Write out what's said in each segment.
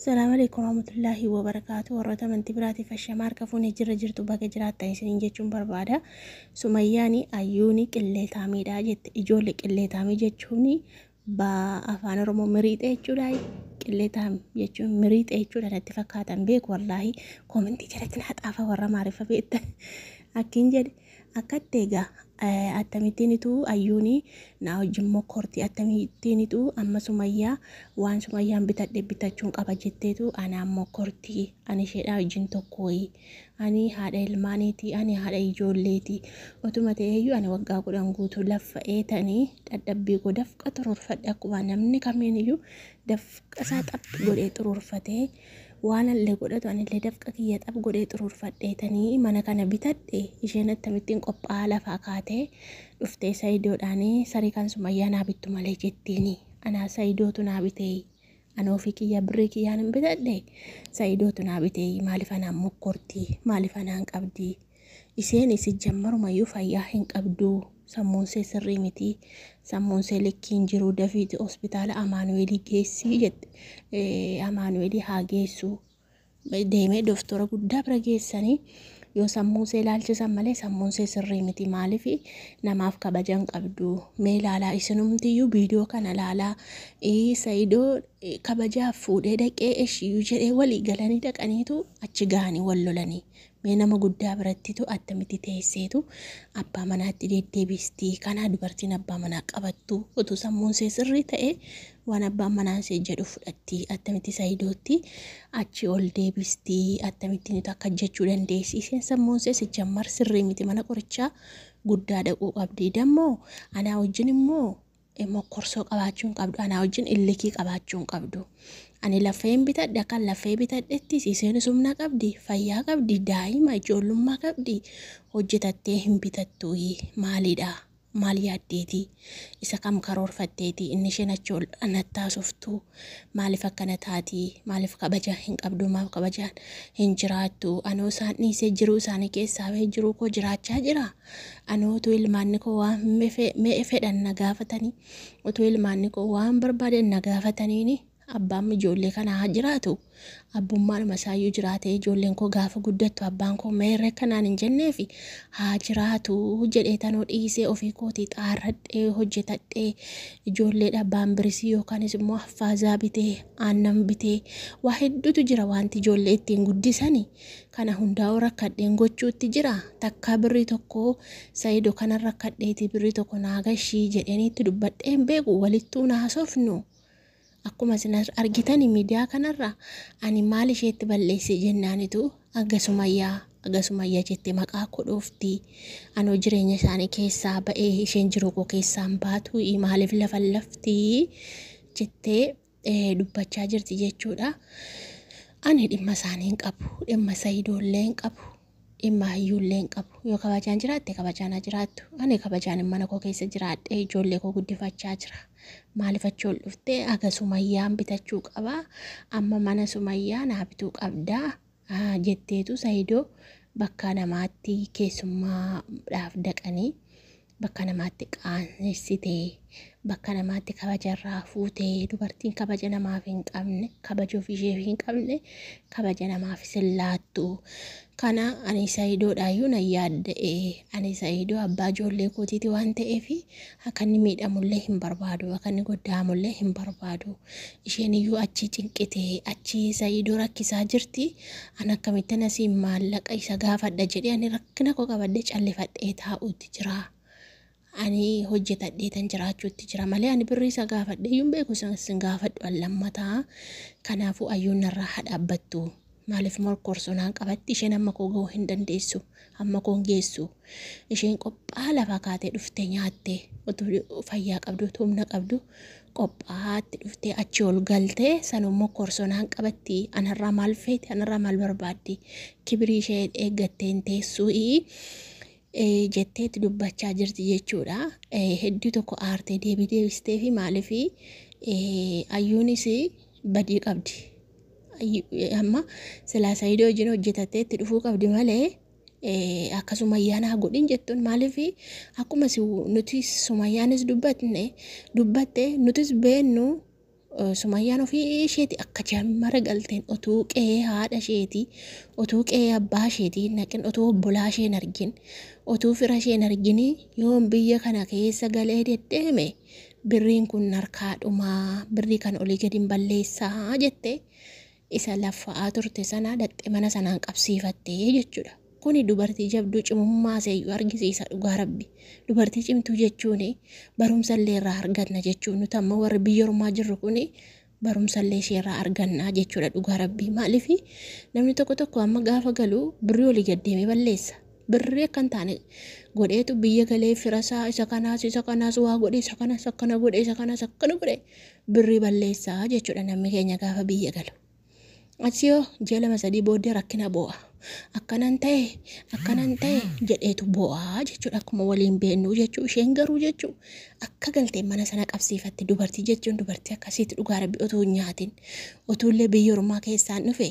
Salaam alaikum warahmatullahi wabarakaatu. Warroota amantii biraatiif ashamaa harka fuunee jirra jirtu baga jiraattan isiniin jechuun barbaada. Sumayyaani ayyuuni qilleetaamiidha jette. Ijoollee qilleetaamii jechuun afaan Oromoo miriixee jechuudha. Qilleetaam jechuun miriixee jechuudha natti fakkaatan beeku wallaahi. Koomentii jalatti naa xaafa warra maariffa beektan. Akkin jedhe akkatti egaa akkamittiinitu ayyuuni naa wajjin mokkorti, akkamittiinitu amma Sumayyaa waan Sumayyaan bitadhe bitachuun qaba jetteetu anaan mokkorti. Ani isheedhaa wajjin tokkooyi, ani haadha ilmaaniiti, ani haadha ijoolleeti. Otuma ta'eeyyuu ani waggaa 10 guutuu laffa'ee tanii dadhabbii koo dafqa xuruurfadhe, akkuma namni kamiiniyyuu dafqa isaa xaphi godhee xuruurfatee waan allee godhatu anillee dafqa kiyya xaph godhee xuruurfadheetanii mana kana bitadhe. Isheen akkamittiin qophaa'aa lafaa kaatee dhuftee Sayidoodhaan sarii kan Sumayyaa naa bittu malee jettiini? Anaa Sayidootu naa bitee, ana ofii kiyya birrii kiyyaan hin bitadhe, Sayidootu naa bitee. Maaliif anaan mokkorti? Maaliif anaan qabdi? Isheen isi jammarumayyuu fayyaa hin qabdu, sammuun see sirrii miti, sammuun see likkii hin jiru, dafiiti hospitaala Amaanu'eelii geessii jette. Amaanu'eelii haa geessu, deemee doktora guddaa bira geessanii yoo sammuu see ilaalchisan malee sammuun see sirrii miti. Maaliif namaaf kabaja hin qabdu? Mee ilaalaa, isinumtiyyuu viidiyoo kana ilaalaa. Sayidoo kabajaaf fuudhee dhaqee eshiyyuu jedhee walii galanii dhaqaniitu achi gahanii wal lolanii. Mee nama guddaa birattitu attamitti teesseetu abbaa manaatti deddeebisti? Kanaa dubartiin abbaa manaa qabattu utuu sammuun see sirrii ta'e waan abbaan manaa see jedhu fudhatti. Attamitti Sayidootti achi ol deebisti? Attamitti nuti akka jechuu dandeessi? Isheen sammuun see sijjammar sirrii miti, mana qorichaa guddaa dhaquu qabdi. Dammoo anaa wajjin immoo mokkorsoo qabaachuu hin qabdu, anaa wajjin illikii qabaachuu hin qabdu. Ani lafeen bitadhe, akkan lafee bitadhettis isheenis humna qabdi, fayyaa qabdi, daa'ima ijoollummaa qabdi, hojjetattee hin bitattu. Maalidha? Maal yaaddeeti? Isa kam karoorfatteeti inni isheen achi ol nattaasoftu? Maaliif akkana taati? Maaliif kabaja hin qabdu? Maaf kabajaan hin jiraattu? Anoo isaan dhiisee jiruu isaanii keessaa bahee jiruu koo jiraachaa jira. Anoo utuu ilmaanni koo waan me'e fedhan na gaafatanii, utuu ilmaanni koo waan barbaadan na gaafataniini, abbaan ijoollee kanaa haa jiraatu, abbummaadhuma isaayyuu jiraatee ijoolleen koo gaafa guddattu abbaan koo meerre kanaan hin jenneefi haa jiraatu jedhee tanoo dhiisee ofii kootii xaarradhee hojjetadhee ijoolleedha baambirisii yookaanis immoo affaazaa bitee, aannan bitee, waa hedduutu jira wanti ijoollee ittiin guddisani. Kana hundaa'uu rakkadheen gochuutti jira. Takkaa birrii tokko Sayido kanan rakkadheeti birrii tokko naa gashii jedheniitti dubbadhee hin beeku, walittuu naasofnu. Akkuma isin argitani miidiyaa kanarra ani maal isheetti balleesse jennaanitu aga Sumayyaa, aga Sumayyaa jette maqaa koo dhoofti. Anoo jireenya isaanii keessaa ba'ee isheen jiruu koo keessaan baatu maaliif lafa lafti jettee dubbachaa jirti jechuudha. Ani dhimma isaanii hin qabu, dhimma Sayidoollee hin qabu, dhimma hayyuullee hin qabu. Yoo kabajaan jiraatte kabajaan haa jiraattu. Ani kabajaan mana koo keessa jiraadhee ijoollee koo guddifachaa jira. Maaliif achi ol dhuftee aga Sumayyaan bitachuu qaba, amma mana Sumayyaa naa bituu qabdaa jetteetu Sayidoo bakka namaatti keessummaadhaaf dhaqanii bakka namaatti qaanessitee, bakka namaatti kabajarraa fuutee? Dubartiin kabaja namaaf hin qabne, kabaja ofii ishee hin qabne, kabaja namaaf hin laattu. Kana ani Sayidoodhaayyuu nan yaadda'e. Ani Sayidoo abbaa ijoollee kootiiti waan ta'eef akka inni miidhamullee hin barbaadu, akka inni goddaamullee hin barbaadu. Isheen iyyuu achi cinqitee achi Sayidoo rakkisaa jirti. Ani akkamittiin asiin maallaqa isa gaafadha jedhee ani rakkina koo qabadhee callifadhee taa'uutti jira? Ani hojjetadhee tan jiraachuutti jira malee ani birrii isa gaafadhee iyyuu hin beeku, sin gaafadhu an lammataa. Kanaafuu ayyuun narraa haa dhaabbattu. Maaliif morkorsonaan qabatti? Isheen amma koo ga'uu hin dandeessu, amma koo hin geessu. Isheen qophaa lafaa kaatee dhuftee nyaatte, utuu fayyaa qabdu, utuu humna qabdu qophaatti dhuftee achi ol galtee sanuu mokkorsonaan qabatti. Anarraa maal feeti? Anarraa maal barbaaddi? Kibirii ishee eeggattee hin teessuu'i jetteetti dubbachaa jirti jechuudha. Hedduu tokko aartee deebii deebistee fi maaliif ayyuunis badii qabdi. Amma silaa Sayidoo wajjin hojjetattee itti dhufuu qabdi malee akka Sumayyaan haa godhin jettuun. Maaliif akkuma nuti Sumayyaanis dubbatne dubbatte nutis beennu Sumayyaan ofii isheeti akka jammara galteen otuu qe'ee haadha isheetii, otuu qe'ee abbaa isheetii hin naqin, otuu obbolaa ishee hin argin, otuu fira ishee hin argin, yoon biyya kana keessa galee deddeeme birriin kun harkaa dhumaa, birrii kan olii gadi hin balleessaa jette isa laffa'aa turte sana dhaxxe mana sanaan qabsiifattee jechuudha. Kuni dubartii jabduu cimummaa seeyyuu argisiisa dhugaa rabbi. Dubartii cimtuu jechuun barumsa illee irraa arganna jechuun nuti amma warri biyya ormaa jirru kuni barumsa illee ishee irraa arganna jechuudha dhugaa rabbi. Maaliif namni tokko tokko amma gaafa galu birrii olii gad deemee balleessa. Birrii akka hin taane godheetu biyya galee firasaa isa kanaas isa kanaas waa godhe, isa kanaas akkana godhe, isa kanaas akkana godhe, birrii balleessaa jechuudha namni keenya gaafa biyya galu. Achi yoo ji'a 2 3 booddee rakkina boo'a. Akkanan ta'e, akkanan ta'e jedheetu boo'a jechuudha akkuma waliin beeknu jechuu. Isheen garuu jechuu akka galtee mana sana qabsiifatte. Dubartii jechuun dubartii akkasiitti dhugaa rabbi, otuu hin nyaatin, otuu illee biyya ormaa keessaan dhufe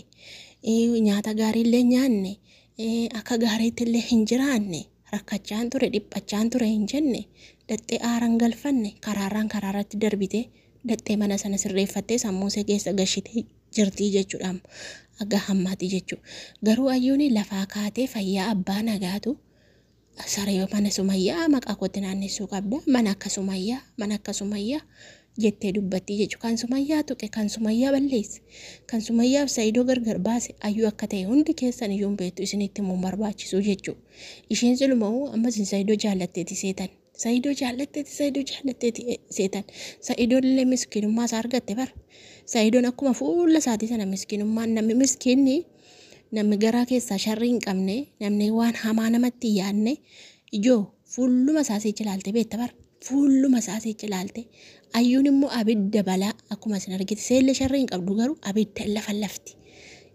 nyaata gaarii illee nyaanne, akka gaariitti illee hin jiraanne, rakkachaan ture, dhiphachaan ture hin jenne, dhaxxee aaran galfanne, karaarraan karaarratti darbite, dhaxxee mana sana sirreeffattee sammuu ishee keessa gashitee jirtii jechuudha aga hammaati jechuudha. Garuu ayyuun lafaa kaatee fayyaa abbaa nagaatu saree mana Sumayyaa maqaa kootti naannessuu qabda, mana akka Sumayyaa, mana akka Sumayyaa jettee dubbatti jechuudha. Kan Sumayyaa tuqe, kan Sumayyaa balleesse, kan Sumayyaaf Saayidoo gargar baase ayyuu akka ta'e hundi keessan iyyuu hin beektu, isinitti immoo barbaachisu jechuudha. Isheen silumaa'uu ammas Saayidoo jaallatteeti seetan. Saayidoo jaallatteeti, Saayidoo jaallatteeti seetan. Saayidoon illee miskiinummaa isaa argatte bara. Saayidoon akkuma fuula isaatii sana miskiinummaan, namni miskiinni, namni garaa keessaa sharrii hin qabne, namni waan hamaa namatti hin yaadne, ijoo fuulluma isaa sichi ilaalte beekta bara. Fuulluma isaa sichi ilaalte. Ayyuun immoo abidda balaa akkuma isin argite, seellee sharrii hin qabdu, garuu abidda hin lafallafti.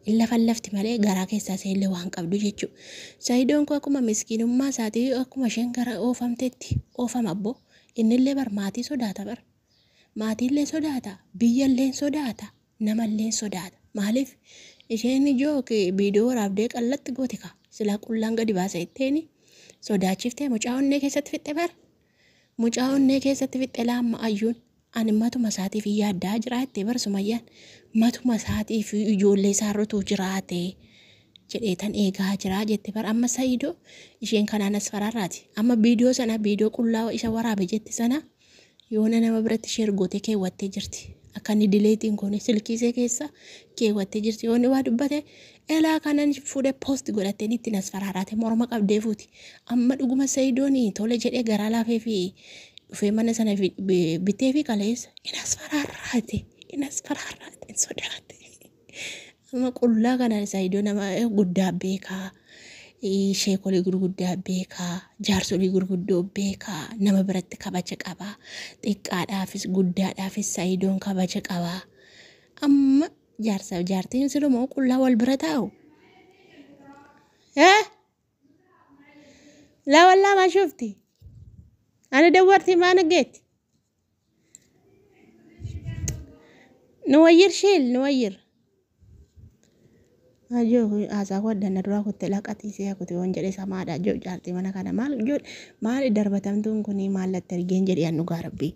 Hin lafallafti malee garaa keessaa seellee waan qabdu jechuudha. Saayidoon koo akkuma miskiinummaa isaatii akkuma isheen gara oofamtetti oofama abbo. Innillee bar maatii sodaata bar. Maatiillee sodaata, biyyallee sodaata, namallee sodaata. Maaliif isheen ijoo viidiyoo waraabdee qallatti gooti ka silaa qullaan gadi baasa itteeni sodaachiftee mucaa onnee keessatti fixxe bar. Mucaa onnee keessatti fixxe laamma ayyuun. Ani matuma isaatiif yaaddaa jira jettee bar Sumayyaan. Matuma isaatiif ijoollee isaarratu jiraate jedheetan eegaa jira jette bar. Amma Saayidoo isheen kanaan as faraarraati. Amma viidiyoo sana, viidiyoo qullaa isa waraabe jette sana yoona nama biratti share gootee keewwattee jirti. Akka inni dileetiin goone silkii ishee keessa keewwattee jirti. Yoonni waa dubbate elaa kanan fuudhee post godhattee ittiin as faraaraate morma qabdee fuuti. Amma dhuguma Saayidoon tole jedhee garaa laafee fi dhufee mana sana bitee fi kaleessa in as faraarraate, in as faraarraate, hin sodaate. Amma qullaa kana Saayidoo nama guddaa beekaa. Sheekolii gurguddaa beekaa, jaarsolii gurguddoo beekaa, nama biratti kabaja qabaa, xiqqaadhaafis guddaadhaafis Saayidoon kabaja qabaa. Amma jaarsaaf jaartiin silumoo qullaa wal bira taa'u. Laa wallaa maa shufti? Ani dawwarti maa naggeetti? Nuwayyir shiil nuwayyir. Ajoo haasaa koo adda duraa kutte laqaxiisee kute waan jedhe samaadha. Ajoo jaartii mana kana maal maali darbatamtuun kun maallatti argeen jedhee an dhugaa rabbii.